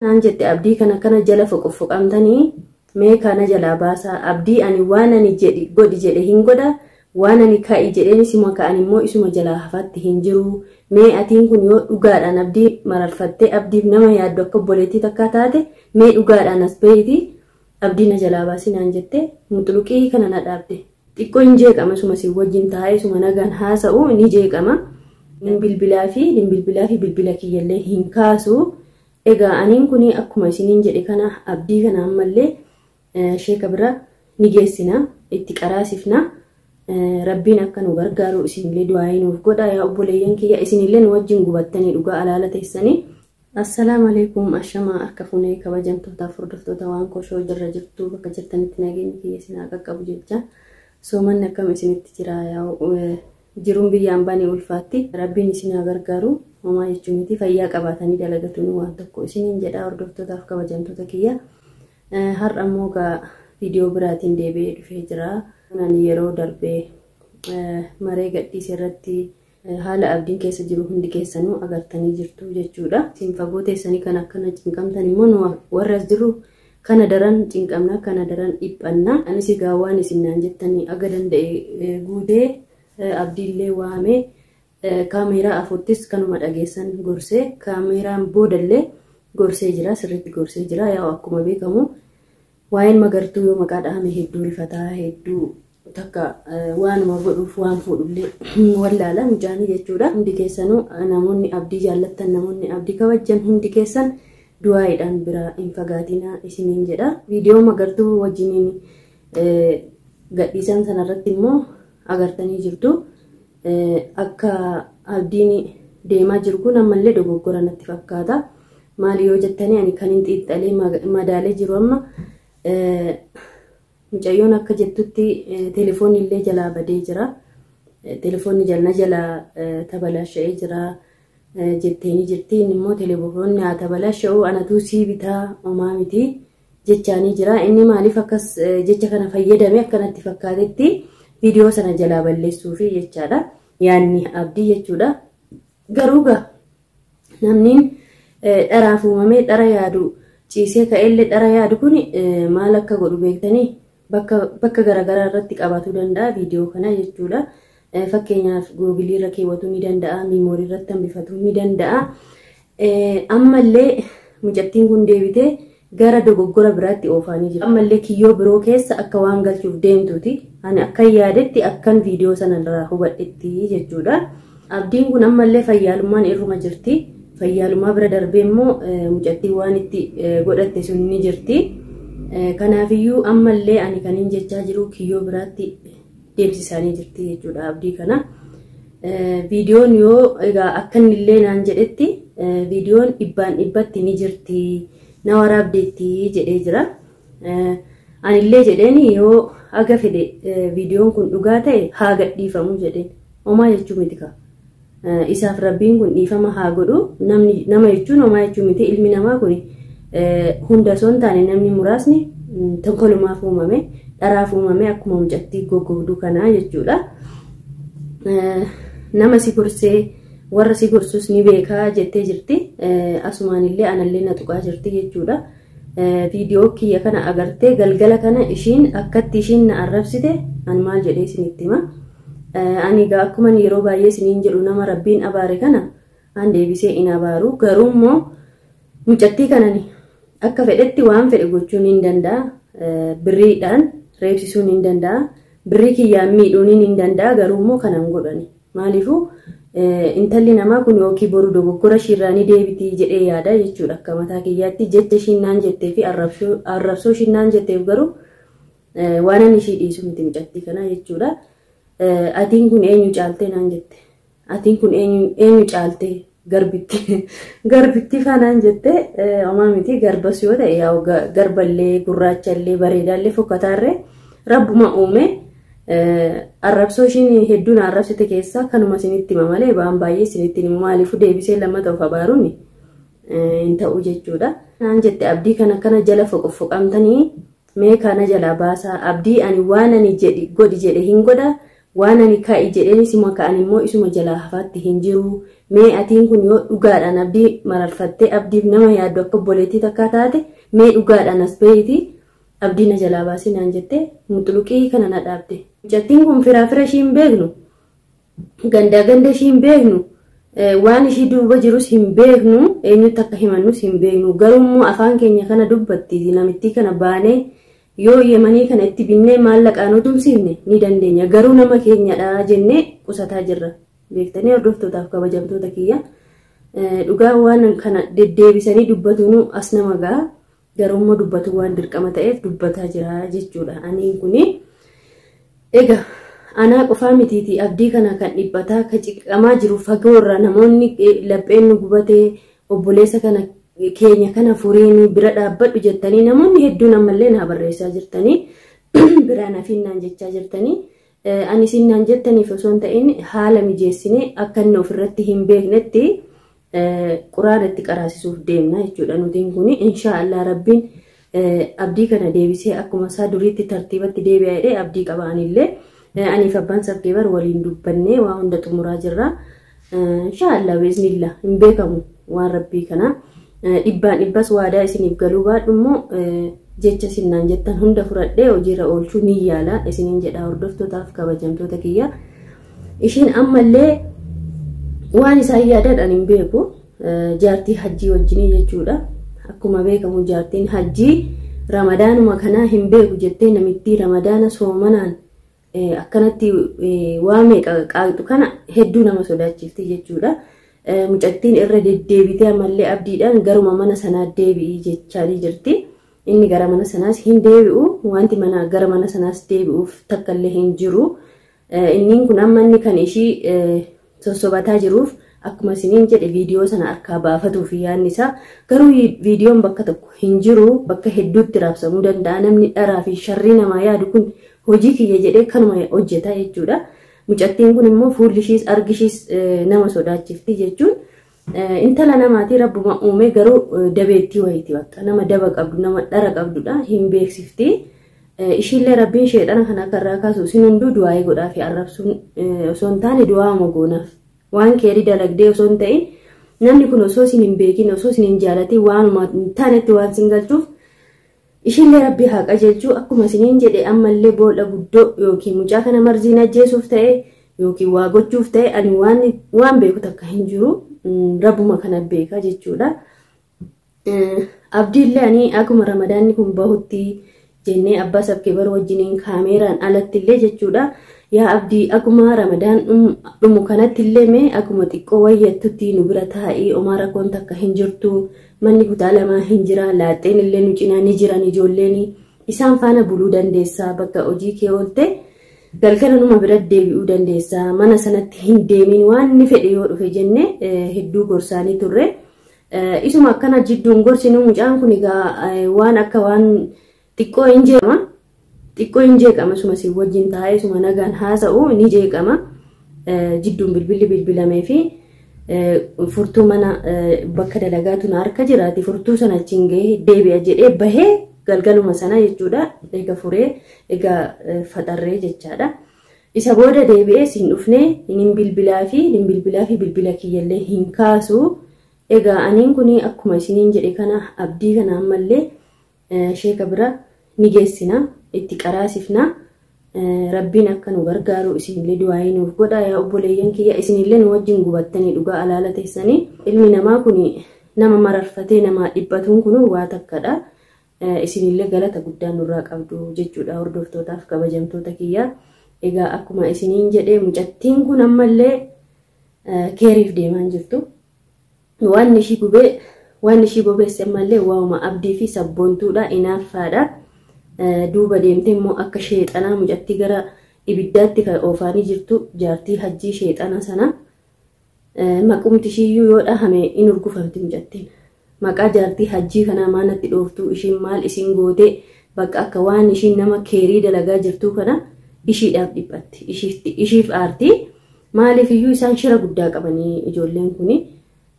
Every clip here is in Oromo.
Naan jette abdii kana kana jala foqofoqamtanii mee kana jalaa baasaa abdii ani waan ani jedhi godhi jedhe hin godha waan ani ka'i jedheen isuma ka'an immoo isuma jalaa hafaatti hin jiru mee atiin kun yoo dhugaadhaan abdii mararfattee abdiif nama yaaddu akka obboleettii takkaa taate mee dhugaadhaan as bahiiti abdii na jalaa baasii naan jette muxuluqii kana na dhaabde. Xiqqoo hin jeeqama suma si wajjin taa'ee suma nagaan haasa'u ni jeeqama. Bilbilaa fi bilbila kiyyallee hin kaasu. Egaa aniin kun akkuma isiniin jedhe kana abdii kana ammallee sheeka bira ni geessina itti qaraasifna. Rabbiin akka nu gargaaru isinillee du'aa nuuf godha yaa obboleeyyan kiyya isinillee nu wajjin gubattanii dhugaa alaala teessanii. Assalaamu alaikum ashamaa harka fuunee kabajamtootaaf hordoftoota waan koshoo jirra jirtu bakka jirtanitti nageenya kiyya isin haa qaqqabu jecha. Soomanni akkam isinitti jira yaa jiruun biyyaan baanii ulfaatti rabbiin isin haa gargaaru homaa jechuu miti fayyaa qabaatanii dalagatuun waan tokko isiniin jedha hordoftootaaf kabajamtoota kiyya. Har'a immoo gaa viidiyoo biraatiin deebi'ee dhufee jira. Ani yeroo darbee maree gadhiise irratti haala abdiin keessa jiru hundi keessanuu agartanii jirtu jechuudha. Isin fagoo teessanii kan akkana cinqamtan immoo warra as jiru kana daran cinqamna kana daran dhiphanna. Anis egaa waan isin naan jettanii aga danda'e guutee abdiillee waamee kaameeraa afurtis kanuma dhageessan gorsee kaameeraan boodallee gorsee jira sirriitti gorsee jira yaa akkuma beekamu waa'een magartuu yoo maqaa dhahame hedduu rifataa hedduu takka waanuma godhuuf waan fuudhullee wallaala mucaanii jechuudha. Hundi keessanuu namoonni abdii jaallattan namoonni abdii kabajjan hundi keessan du'aayiidhaan bira hin fagaatinaa isiniin jedha. Viidiyoo magartuu wajjiniin gadhiisan sanarratti immoo agartanii jirtu. Akka abdiin deemaa jiru kun ammallee dogoggora natti fakkaata. Maali yoo jettanii ani kan hin xiixxalee madaalee jiru amma mucayyoon akka jettutti telefoonni illee jalaa badee jira. Telefoonni jalna jalaa tabalaasha'ee jira jetteeni jirti. Inni immoo telefoonni haa tabalaasha'u anatu sii bitaa homaa miti jechaanii jira. Inni maaliif akkas jecha kana fayyadame akkanatti fakkaatetti viidiyoo sana jalaa balleessuufi jechaadha. Yaanni abdii jechuudha. Garuu gaa namni dharaaf uumamee dhara yaadu ciisee ka'ellee dhara yaadu kun maal akka godhu beektanii bakka garaagaraa irratti qabatuu danda'a viidiyoo kana jechuudha. Fakkeenyaaf googilii irra keewwatuu ni danda'a, miimoorii irratti hambifatuu ni danda'a. Ammallee mucattiin kun deebitee gara dogoggora biraatti oofaanii jiru. Ammallee kiyyoo biroo keessa akka waan galchuuf deemtuuti. Ani akkan yaadetti akkan viidiyoo sanarraa hubadhetti jechuudha. Abdiin kun ammallee fayyaalummaan irruma jirti. Fayyaalummaa bira darbee immoo mucattiin waan itti godhatte sun ni jirti. Kanaafiyyuu ammallee ani kan hin jechaa jiru kiyyoo biraatti deemsisaanii jirti jechuudha abdii kana. Viidiyoon yoo egaa akkanillee naan jedhetti viidiyoon dhibbaan dhibbatti ni jirti na waraabdeetti jedhee jira. Anillee jedheen yoo aga fedhe viidiyoon kun dhugaa ta'e haa gadhiifamu jedheen homaa jechuu miti ka. Isaaf rabbiin kun dhiifama haa godhu namni nama jechuun homaa jechuu miti ilmi namaa kun hunda osoo hin taane namni muraasni tonkolumaaf uumame dharaaf uumame akkuma mucattii goggogduu kanaa jechuudha. Nama si gorsee warra si gorsus ni beekaa jettee jirti. Asumaanillee anallee na tuqaa jirti jechuudha. Viidiyoo kiyya kana agartee galgala kana ishiin akkatti ishiin na arrabsite ani maal jedhee isinitti hima. Ani egaa akkuma yeroo baay'ee isiniin jedhu nama rabbiin abaare kana an deebisee hin abaaru. Garuu immoo mucattii kanani akka fedhetti waan fedhe gochuun hin danda'a. Birriidhaan reebsisuun hin danda'a. Birrii kiyyaan miidhuun hin danda'a. Garuu immoo kanan godhani. Maaliifuu intalli namaa kun yookiin boru dogoggora ishiirraa ni deebiti jedhee yaada jechuudha. Akka mataa kiyyaatti jecha ishiin naan jettee fi arrabsoo ishiin naan jetteef garuu waan ani ishii dhiisu miti mucattii kana jechuudha. Atiin kun eenyu caaltee naan jette? Atiin kun eenyu caaltee? Garbitti garbitti faanaan jette homaa miti garbas yoo ta'e yaa garballee gurraachallee bareedaallee fokkataarree rabbuma uume arrabsoo ishiin hedduun arrabsite keessaa kanuma isinitti hima malee waan baay'ee isinitti himu maaliifuu deebisee lammata of abaaruun hin ta'u jechuudha. Naan jette abdii kana kana jala foqofoqamtanii mee kana jalaa baasaa abdii ani waan ani jedhi godhi jedhe hin godha Waan ani ka'i jedheen isuma ka'an immoo isuma jalaa hafaatti hin jiru. Mee atiin kun yoo dhugaadhaan abdii mararfattee abdiif nama yaaddu akka obboleettii takkaa taate mee dhugaadhaan as bahiiti abdii na jalaa baasii naan jettee muxuluqii kana na dhaabde. Mucattiin kun firaa fira ishii hin beeknu, gandaa ganda ishii hin beeknu, waan ishii duuba jirus hin beeknu, eenyutti akka himannus hin beeknu. Garuu immoo afaan keenya kana dubbatti namittii kana baanee yoo Yemanii kana itti binnee maallaqaan utumsiifne ni dandeenya. Garuu nama keenyadha jennee qusataa jirra. Beektanii hordoftootaaf kabajamtoota kiyya. Dhugaa waan kana deddeebisanii dubbatuun as nama ga'a. Garuu immoo dubbatu waan dirqama ta'eef dubbataa jira jechuudha. Aniin kuni egaa anaa qofaa mitiiti abdii kana kan dhiphataa kan ciqamaa jiru fagoorra namoonni lapheen nu gubatee obboleessa kana keenya kana furiin bira dhaabbadhu jettanii namoonni hedduun ammallee naa barreessaa jirtanii biraan hafinnaan jechaa jirtanii ani isinnaan jettaniif osoo hin ta'in haala mijeessine akka inni ofirratti hin beeknetti quraana itti qaraasisuuf deemna jechuudha. Nutiin kun inshaallah rabbiin abdii kana deebisee akkuma isaa duriitti tartiibatti deebi'a jedhee abdii qaba. Anillee aniif abbaan sabkeebar waliin dubbannee waa hunda xumuraa jirra. Inshaallah biiznillah hin beekamu waan rabbii kana. Dhibbaan dhibbas waadaa isiniif galuu baadhu immoo jecha isinnaan jettan hunda fudhadhee hojiirra oolchuu ni yaala isiniin jedha hordoftootaaf kabajamtoota kiyya. Ishiin ammallee waan isaan yaadan hin beeku jaartii hajjii wajjinii jechuudha. Akkuma beekamu jaartiin hajjii ramadaanuma kanaa hin beeku jettee namittii ramadaana soomanaan akkanatti waa meeqa qaaqxu kana hedduu nama sodaachifti jechuudha. Mucattiin irra deddeebitee ammallee abdiidhaan garuma mana sanaa deebi'ii jechaa jirti. Inni gara mana sanaas hin deebi'u, wanti mana gara mana sanaas deebi'uuf takkallee hin jiru. Inni kun amma inni kan ishii sossobataa jiruuf akkuma isiniin jedhe viidiyoo sana harkaa baafatuuf yaadni isaa. Garuu viidiyoon bakka tokko hin jiru, bakka hedduutti raabsamuu danda'a. Namni dharaa fi sharrii namaa yaadu kun hojii kiyya jedhee kanuma hojjeta jechuudha. Mucattiin kun immoo fuulli ishiis argi ishiis nama sodaachifti jechuun intala namaatii rabbuma uume garuu dabeettii wayiiti bakka nama daba qabdu nama dhara qabdudha hin beeksifti. Ishiillee rabbiin sheexana kana akka irraa kaasu isin hunduu du'aa'ee godhaa fi arrabsuun osoo hin taane du'aama goonaaf waan keerii dalagdee osoo hin ta'in namni kun osoo isin hin beekin osoo isin hin jaalatin waanuma hin taanetti waan isin galchuuf ishiillee rabbii haa qajeelchuu. Akkuma isiniin jedhe ammallee boolla guddoo yookiin mucaa kana marziin ajjeesuuf ta'e yookiin waa gochuuf ta'e ani waan beeku takka hin jiru rabbuma kana beeka jechuudha. Abdiillee ani akkuma ramadaanni kun bahutti jennee abbaa sabkeebar wajjiniin kaameeraan alatti illee jechuudha. Yaa abdii akkuma ramadaan dhumu kanatti illee mee akkuma xiqqoo wayyattutti nu bira taa'ii omaa rakkoon takka hin jirtu manni kutaa lamaa hin jira laaxeen illee nu cinaa ni jiran ijoolleen isaan faana buluu dandeessaa bakka hojii kee oolte galgala numa bira deebi'uu dandeessaa mana sanatti hin deemin waan ni fedhe yoo dhufe jenne hedduu gorsaanii turre. Isuma akkana jidduun gorsinu mucaan kun egaa waan akka waan xiqqoo hin jeeqama. Xiqqoo hin jeeqama suma si wajjin taa'ee suma nagaan haasa'u ni jeeqama. Jidduun bilbilli bilbilamee fi furtuu mana bakka dalagaatu na harka jiraati. Furtuu sana achiin gahee deebi'a jedhee bahee galgaluma sana jechuudha. Egaa furee egaa faxarree jechaadha. Isa booda deebi'ee siin dhufnee hin bilbilaa fi bilbila kiyyallee hin kaasu. Egaa aniin kun akkuma isiniin jedhe kana abdii kana ammallee sheeka bira ni geessina itti qaraasifna. Rabbiin akka nu gargaaru isinillee du'aa'ii nuuf godha yaa obboleeyyan kiyya isinillee nu wajjin gubattanii dhugaa alaala teessanii. Ilmi namaa kun nama mararfatee nama dhiphatuun kun waa takkadha. Isinillee galata guddaa nurraa qabdu jechuudha hordoftootaaf kabajamtoota kiyya. Egaa akkuma isiniin jedhe mucattiin kun ammallee keeriif deemaa jirtu. Waan ishii gubee waan ishii bobeesse ammallee waa'uma abdii fi sabboontuudha inaaffaadha. Duuba deemtee immoo akka sheexanaa mucattii gara ibiddaatti kan oofaanii jirtu jaartii hajjii sheexana sana maqumti ishiiyyuu yoo dhahame in urgufamti mucattiin. Maqaa jaartii hajjii kanaa maanatti dhooftuu ishiin maal isin gootee bakka akka waan ishiin nama keerii dalagaa jirtuu kana ishiidhaaf dhiphatti ishiif aartii. Maaliif iyyuu isaan shira guddaa qabanii ijoolleen kuni.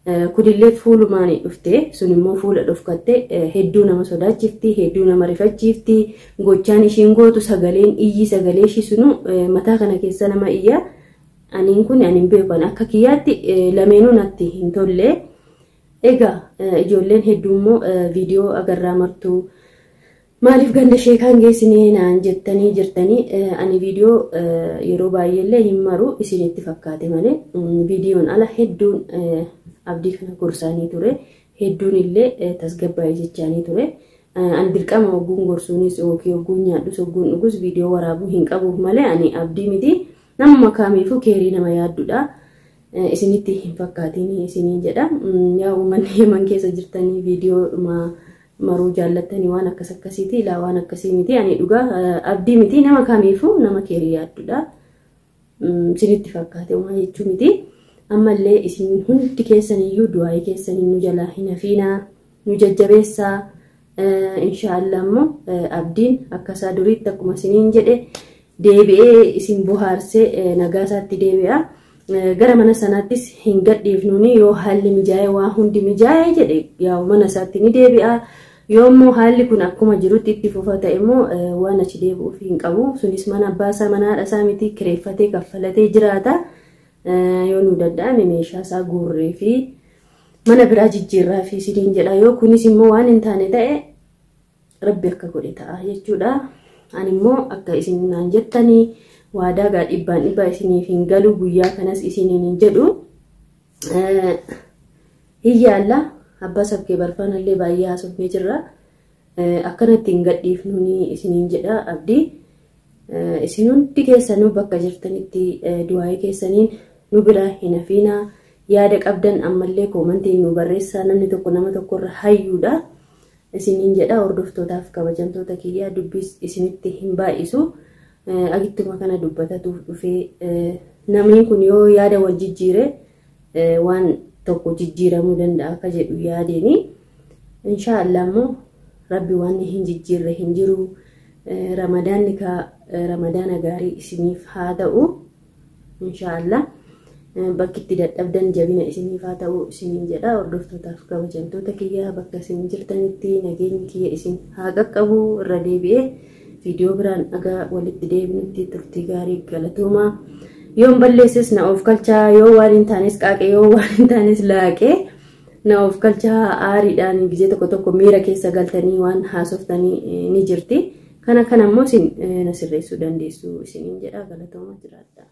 Kunillee fuulumaan dhufte sun immoo fuula dhofkatte hedduu nama sodaachifti, hedduu nama rifachiifti. Gochaan ishiin gootu sagaleen iyyi sagalee ishii sunu mataa kana keessa nama iyya. Aniin kun ani hin beeku akka kiyyaatti lameenuu natti hin tolle. Egaa ijoolleen hedduu immoo viidiyoo agarraa martuu maaliif ganda sheekaan geessinee naan jettanii jirtanii ani viidiyoo yeroo baay'eellee hin maru isinitti fakkaate malee viidiyoon ala hedduun abdii kana gorsaanii ture hedduun illee tasgabbaa'ee jechaanii ture. Ani dirqama ogguun gorsuunis yookiin ogguun nyaadhus ogguun dhugus viidiyoo waraabuu hin qabuuf malee ani abdii miti namuma kaamiifuu keerii nama yaaddudha. Isinitti hin fakkaatiin isiniin jedha. Yaa uummanni Yemen keessa jirtanii viidiyoo maruu jaallattanii waan akkas akkasiiti ilaa waan akkasii miti ani dhugaa abdii miti nama kamiifuu nama keerii yaaddudha. Isinitti fakkaate uumaa jechuu miti. Ammallee isin hundi keessaniyyuu du'aayii keessanii nu jalaa hin hafiinaa nu jajjabeessaa. Inshaallah immoo abdiin akkasaa duriitti akkuma isiniin jedhe deebi'ee isin bohaarsee nagaa isaatti deebi'a. Gara mana sanaattis hin gadhiifnuuni yoo haalli mijaa'e waa hundi mijaa'e jedhe yaa mana isaatti ni deebi'a. Yoo immoo haalli kun akkuma jirutti itti fufa ta'e immoo waan achi deebi'uuf hin qabu. Sunis mana abbaa isaa mana haadha isaa miti kireeffatee kaffalatee jiraata. Yoo nu danda'ame meeshaa isaa guurree fi mana biraa jijjiirraa fi isiniin jedha. Yoo kunis immoo waan hin taane ta'e rabbi akka godhe ta'a jechuudha. Ani immoo akka isin naan jettanii waadaa gaa dhibbaan dhibbaa isiniif hin galu guyyaa kanas isiniin hin jedhu. Hiyyaalla abbaa sabkee barfaanallee baay'ee haasofnee jirra. Akkanatti hin gadhiifnuuni isiniin jedha abdii. Isin hundi keessanuu bakka jirtanitti du'aayii keessaniin nu bira hin hafiinaa. Yaada qabdan ammallee koomantiin nu barreessaa namni tokko nama tokkorra hayyuudha. Isiniin jedha hordoftootaaf kabajamtoota kiyyaa dubbiis isinitti hin baay'isu. Agittuma kana dubbatatuuf dhufee namni kun yoo yaada wal jijjiire waan tokko jijjiiramuu danda'a akka jedhu yaadeeni. Inshaallah immoo rabbi waan hin jijjiirre hin jiru. Ramadaanni ka ramadaana gaarii isiniif haa ta'u. Inshaallah bakki itti dadhabdan jabina isiniif haa ta'u isiniin jedha. Hordoftootaaf kabajamtoota kiyyaa bakka isin jirtanitti nageenyi kiyya isin haa qaqqabu irra deebi'ee. Viidiyoo biraan dhagaa walitti deebinutti turtii gaarii galatoomaa. Yoon balleesses na of galchaa yoo waan hin taanes qaaqee yoo waan hin taanes laaqee na of galchaa aariidhaan gizee tokko tokko miira keessa galtanii waan haasoftanii ni jirti. Kana kana immoo isin na sirreessuu dandeessu isiniin jedha galatoomaa jiraadha.